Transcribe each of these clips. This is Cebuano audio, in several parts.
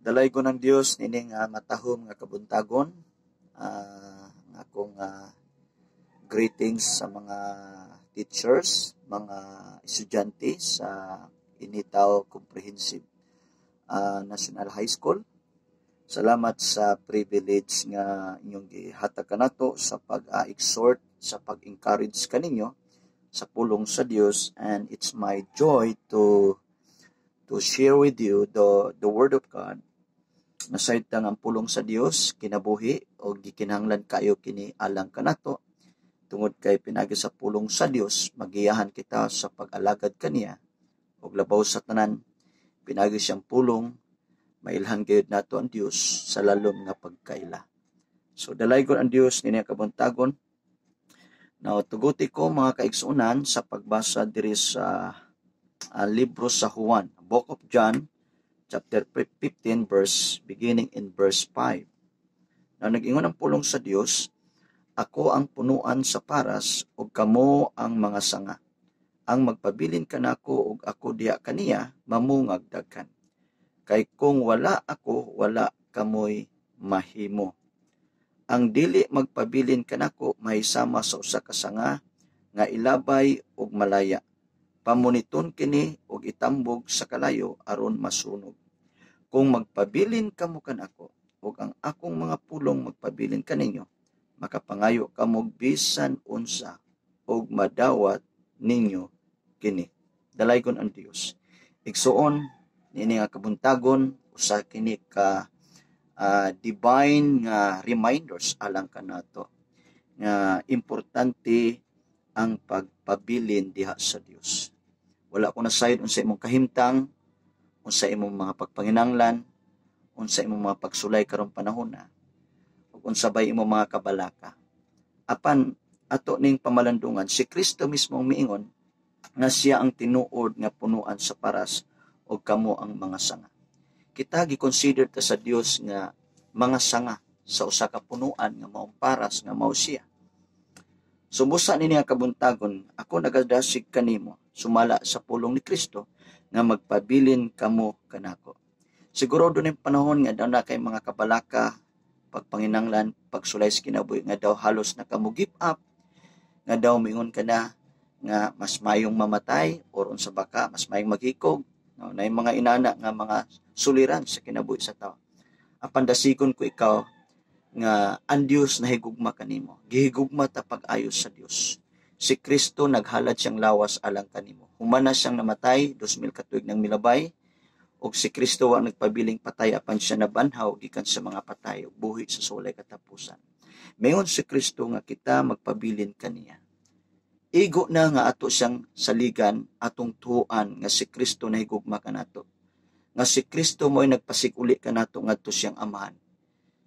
Dalaygon ang Dios nining matahom nga kabuntagon. Ang akong greetings sa mga teachers, mga estudyante sa Initao Comprehensive National High School. Salamat sa privilege nga inyong gihatag kanato sa pag-exhort, sa pag-encourage kaninyo sa pulong sa Dios, and it's my joy to share with you the word of God. Nasayod ang pulong sa Dios kinabuhi o gikinahanglan kayo kini alang kanato tungod kay pinagi sa pulong sa Dios magiyahan kita sa pag-alagad kaniya, ug labaw sa tanan, pinagi siyang pulong, mailhan gayud nato ang Dios sa lalom nga pagkaila. So dalaygon ang Dios niini kabuntagon. Now tuguti ko, mga kaigsuonan, sa pagbasa diri sa libro sa Juan, Book of John, chapter 15, verse beginning in verse 5. Now nag-ingon ang pulong sa Dios, "Ako ang punuan sa paras ug kamo ang mga sanga. Ang magpabilin kanako ug ako diha kaniya, mamungag daghan. Kay kung wala ako, wala kamoy mahimo. Ang dili magpabilin kanako mahisama sa usa ka sanga nga ilabay ug malaya. Pamuniton kini ug itambog sa kalayo aron masunog. Kung magpabilin kamo kanako ug ang akong mga pulong magpabilin kaninyo, makapangayo kamo bisan unsa ug madawat ninyo kini." Dalaygon ang Dios. Igsuon, niini nga kabuntagon, usa kini ka divine nga reminders alang kanato nga importante ang pagpabilin diha sa Dios. Wala ko nasayod unsa imong kahimtang, unsa imong mga pagpanginanglan, unsa imong mga pagsulay karong panahon na, ug unsa bay imong mga kabalaka. Apan ato ning pamalandungan, si Kristo mismo ang miingon nga siya ang tinuod nga punuan sa paras ug kamo ang mga sanga. Kita gi-consider ta sa Dios nga mga sanga sa usa ka punuan nga maong paras nga mao siya. So busa nini nga kabuntagon, ako nagadasig kanimo sumala sa pulong ni Kristo nga magpabilin kamo kanako. Siguro doon yung panahon nga daw na kay mga kabalaka, pagpanginanglan, pagsulay sa kinabuhi, nga daw halos na kamo give up, nga daw mingon ka na nga mas mayong mamatay or unsa baka, mas mayong maghikog, no, na yung mga inana nga mga suliran sa kinabuhi sa tao. Apan dasigon ko ikaw nga ang Dios nahigugma kanimo. Gihigugma ta pag-ayos sa Dios. Si Kristo naghalad siyang lawas alang kanimo. Human na siyang namatay, 2000 ka tuig nang milabay, ug si Kristo wa nagpabiling patay apan siya nabanhaw gikan sa mga patay ug buhi sa sulay katapusan. Mingon si Kristo nga kita magpabilin kaniya. Igo na nga ato siyang saligan, atong tuan nga si Kristo nahigugma kanato. Nga si Kristo mo'y nagpasiguli kanato ngadto siyang Amahan.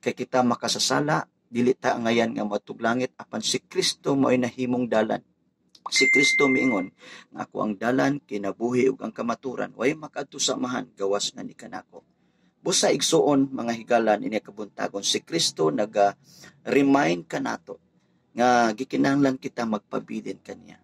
Kay kita makasasala, dili ta angayan nga moadtog langit, apan si Kristo mo'y nahimong dalan. Si Kristo miingon nga ako ang dalan, kinabuhi ug ang kamaturan, way makaadto sa Amahan gawas nga ni kanako. Busa igsuon, mga higalan, ini kabuntagon, si Kristo naga-remind kanato nga gikinahanglan kita magpabilin kaniya.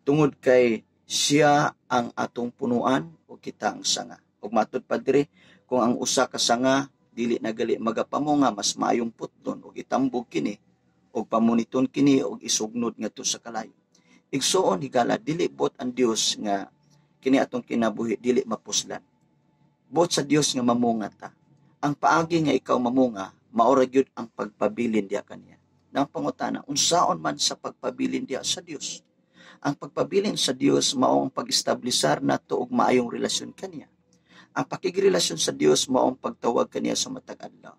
Tungod kay siya ang atong punuan ug kita ang sanga. Ug matud pa diri, kung ang usa ka sanga dili na gali magapamunga, mas maayong putlon ug itambog kini ug pamuniton kini ug isugnod ngadto sa kalayo. Igsuon, higala, dili buot ang Dios nga kini atong kinabuhi dili mapuslan. Buot sa Dios nga mamunga ta. Ang paagi nga ikaw mamunga, mao ra gyud ang pagpabilin diha kaniya. Nang pangutana, unsaon man sa pagpabilin diha sa Dios? Ang pagpabilin sa Dios mao ang pag-establisar nato og maayong relasyon kaniya. Ang pakigrelasyon sa Dios mao ang pagtawag kaniya sa matag adlaw.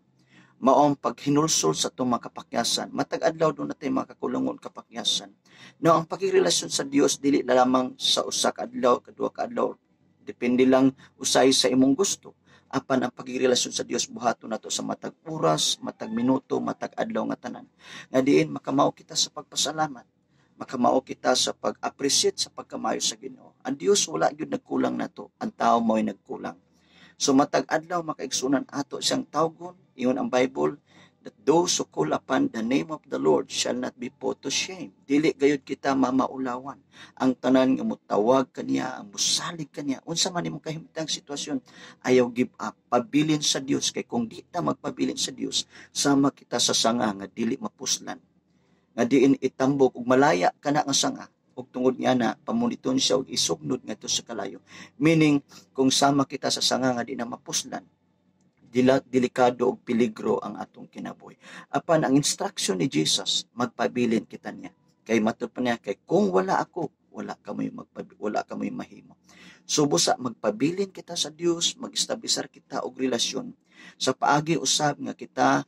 Mao ang paghinulsol sa atong mga kapakyasan. Matag adlaw doon natin mga kakulangon kapakyasan. No, ang pakigrelasyon sa Dios dili lamang sa usa ka adlaw, kadua ka adlaw, depende lang usay sa imong gusto. Apan ang pagrelasyon sa Dios buhaton nato sa matag oras, matag minuto, matag adlaw nga tanan. Nga diin makamao kita sa pagpasalamat, makamao kita sa pag-appreciate sa pagkamayo sa Ginoo. Ang Dios wala gyud nagkulang nato, ang tao mo'y nagkulang. So matag adlaw, makaigsunan, ato siyang tawgon, ingon ang Bible That those who call upon the name of the Lord shall not be put to shame. Dili gayud kita mamaulawan. Ang tanan nga mutawag kaniya, ang musalig kaniya, unsa man imong kahimtang sitwasyon, ayaw give up. Pabilin sa Dios, kay kung di ta magpabilin sa Dios, sama kita sa sanga nga dili mapuslan. Nga diin itambok ug malaya kana nga sanga, ug tungod nga na pamuniton siya ug isugnod ngadto sa kalayo. Meaning, kung sama kita sa sanga nga di na mapuslan, delikado og peligro ang atong kinabuhi. Apan ang instruction ni Jesus, magpabilin kita niya. Kay matud pa niya, kay kung wala ako, wala kamoy mahimo. So busa magpabilin kita sa Dios, mag-establisar kita og relasyon sa paagi usab nga kita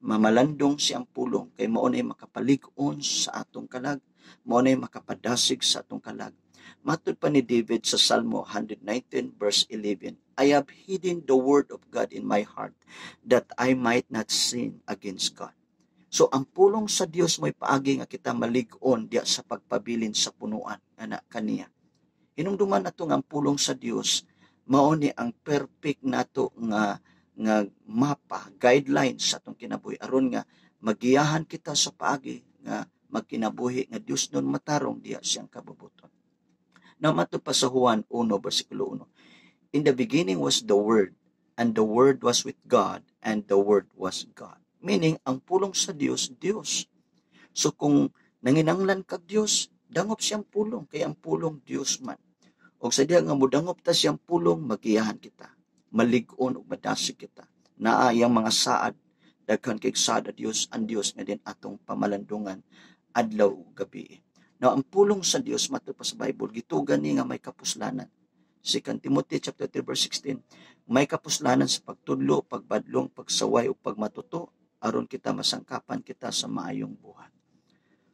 mamalandong siyang pulong, kay mao nay makapalig-on sa atong kalag, mao nay makapadasig sa atong kalag. Matud pa ni David sa Salmo 119 verse 11, "I have hidden the word of God in my heart that I might not sin against God." So ang pulong sa Dios mo'y paagi nga kita malig-on diya sa pagpabilin sa punuan ana kaniya. Hinumduman nato nga ang pulong sa Dios mao ni ang perfect nato nga nga mapa, guidelines sa atong kinabuhi aron nga magiyahan kita sa paagi nga magkinabuhi nga Dios nun matarong diya siyang kabubuton. Now, matud pa sa Juan 1, versikulo 1. "In the beginning was the Word, and the Word was with God, and the Word was God." Meaning, ang pulong sa Dios, Dios. So kung nanginanglan kag Dios, dangop siyang pulong, kay ang pulong Dios man. Og sa diha nga mudangop ta siyang pulong, magiyahan kita. Malig-on ug madasig kita. Naa iyang mga saad, daghan kay saad a Dios, ang Dios nga din atong pamalandungan adlaw ug gabi. Now, ang pulong sa Dios, matud pa sa Bible, gitugan ni nga may kapuslanan. 2 Timothy chapter 3 verse 16, may kapuslanan sa pagtudlo, pagbadlong, pagsaway ug pagmatuto aron kita masangkapan kita sa maayong buhat.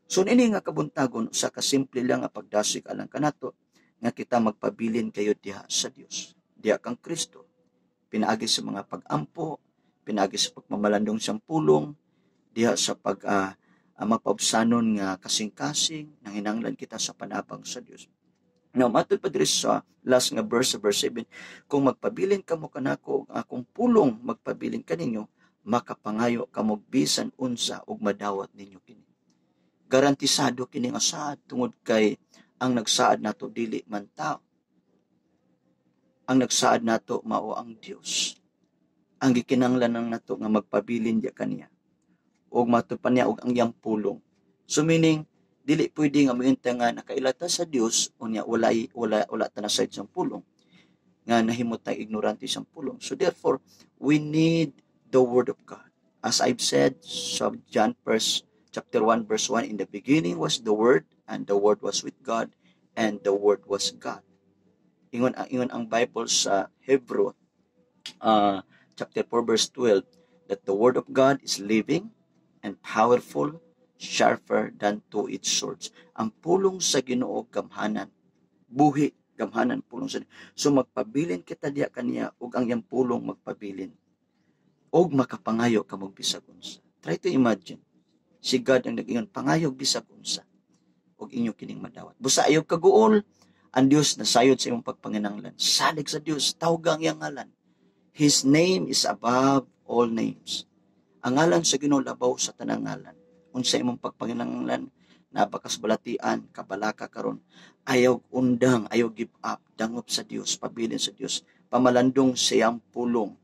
So ini nga kabuntagon, usa ka simple lang nga pagdasig alang kanato nga kita magpabilin kayo diha sa Dios. Diha kang Kristo. Pinaagi sa mga pag-ampo, pinaagi sa pagmamalandong siyang pulong, diha sa pag mapaubsanon nga kasing-kasing, nanginanglan kita sa panabang sa Dios. Now, matud pa diri sa last nga verse, sa verse 7, "Kung magpabilin kamo kanako, ang akong pulong magpabilin kaninyo, makapangayo kamo bisan unsa ug madawat ninyo kini." Garantisado kini nga saad tungod kay ang nagsaad nato dili man tao. Ang nagsaad nato mao ang Dios. Ang gikinahanglan lang nato nga magpabilin diya kaniya. Ug matud pa niya og ang iyang pulong. So meaning, dili pwede nga moingon nga nakaila ta sa Dios unya wala ta na side sa pulong, nga nahimo tay ignorante sa pulong. So therefore, we need the word of God. As I've said sa John first chapter 1 verse 1, "In the beginning was the Word, and the Word was with God, and the Word was God." Ingon ang Bible sa Hebrew chapter 4 verse 12 that the word of God is living and powerful, sharper than two-edged swords. Ang pulong sa Ginoo gamhanan, buhi, gamhanan pulong sa. So magpabilin kita diya kaniya ug ang iyang pulong magpabilin. Og makapangayo ka mo bisag unsa. Try to imagine si God ang nag-ingon, "Pangayo bisag unsa ug inyo kining madawat." Busa ayaw kaguol, ang Dios nasayod sa imong pagpanginanglan. Salig sa Dios, tawga ang iyang ngalan. His name is above all names. Ang ngalan sa Ginoo labaw sa tanang ngalan. Unsa imong pagpanginanglan, naa ba kas balatian, kabalaka karon, ayaw undang, ayaw give up, dangop sa Dios, pabilin sa Dios, pamalandong siyang pulong.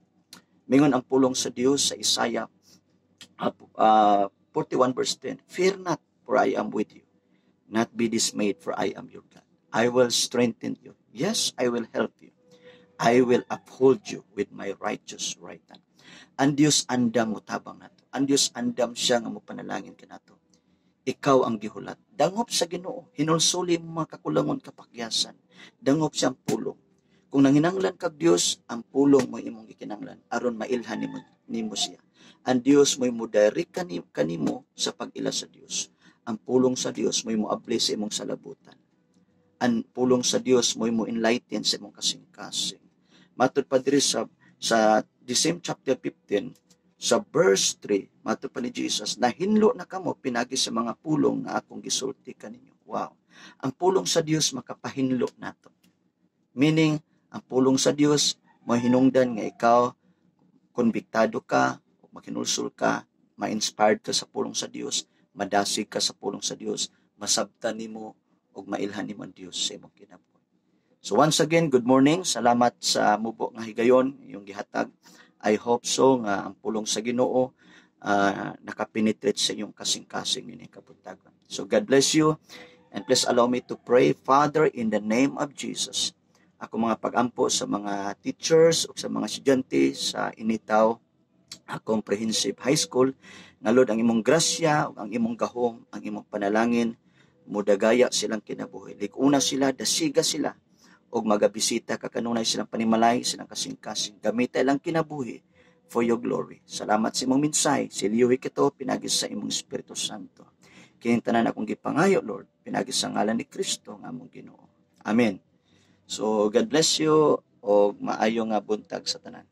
Mingon ang pulong sa Dios sa Isaiah 41 verse 10, "Fear not, for I am with you. Not be dismayed, for I am your God. I will strengthen you. Yes, I will help you. I will uphold you with my righteous right hand." Ang Dios andam mo tabang nato. Ang Dios andam siya nga mopanalangin kanato. Ikaw ang gihulat. Dangop sa Ginoo. Hinulsuli mo mga kakulangon kapakyasan. Dangop siyang pulong. Kung nanginanglan kag Dios, ang pulong mo imong gikinanglan aron mailhan nimo siya. Ang Dios mo'y mo-direct kanimo sa pag-ila sa Dios. Ang pulong sa Dios mo'y moabli sa imong salabutan. Ang pulong sa Dios mo'y mo enlighten sa imong kasing-kasing. Matud pa diri sa the same chapter 15 sa verse 3, matud pa ni Jesus, "Nahinlo na kamo pinagi sa mga pulong nga akong gisulti kaninyo." Wow. Ang pulong sa Dios makapahinlo nato. Meaning, ang pulong sa Dios mo hinungdan nga ikaw konbiktado ka, makinulsul ka, Ma-inspired ka sa pulong sa Dios, madasig ka sa pulong sa Dios, masabtan nimo ug mailhan nimo ang Dios sa imong kinabuhi. So once again, good morning. Salamat sa mubo nga higayon iyong gihatag. I hope so nga ang pulong sa Ginoo nakapenetrate sa inyong kasing-kasing ini kabuntagon. So God bless you and please allow me to pray. Father, in the name of Jesus, ako mga pagampo sa mga teachers o sa mga estudyante sa Initao Comprehensive High School nga, Lord, ang imong grasya ug ang imong gahom, ang imong panalangin mudagaya silang kinabuhi. Lig-una sila, dasiga sila og magabisita ka kanunay silang panimalay, silang kasing-kasing. Gamita ilang kinabuhi for your glory. Salamat sa imong mensahe. Silyuhi kito pinagi sa imong Espiritu Santo. Kining tanan akong gipangayo, Lord, pinagi sa ngalan ni Kristo nga among Ginoo. Amen. So God bless you og maayo nga buntag sa tanan.